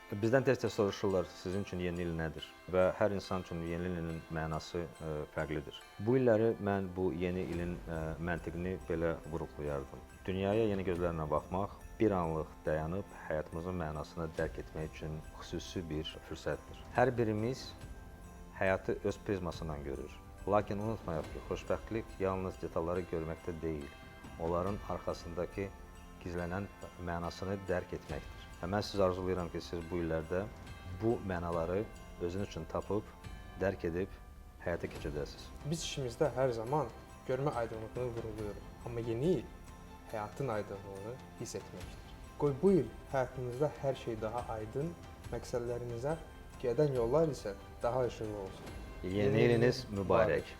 Bizdən tez-tez soruşurlar, sizin üçün yeni il nədir? Və hər insan üçün yeni ilin mənası fərqlidir. Bu illəri mən bu yeni ilin məntiqini belə vurğulayardım. Dünyaya yeni gözlərlə baxmaq, bir anlıq dayanıb həyatımızın mənasını dərk etmək üçün xüsusi bir fürsətdir. Hər birimiz həyatı öz prizmasından görür. Lakin unutmayaq ki, xoşbəxtlik yalnız detalları görməkdə deyil, onların arxasındakı gizlənən mənasını dərk etməkdir. Və mən sizə arzulayıram ki, siz bu illərdə bu mənaları özünüz üçün tapıb, dərk edib həyata keçirdəsiniz. Biz işimizdə hər zaman görmə aydınlığını vurğulayırıq. Amma yeni il həyatın aydınlığını hiss etməkdir. Qoy bu il həyatınızda hər şey daha aydın, məqsədlərinizə gedən yollar isə daha işıqlı olsun. Yeni iliniz mübarək.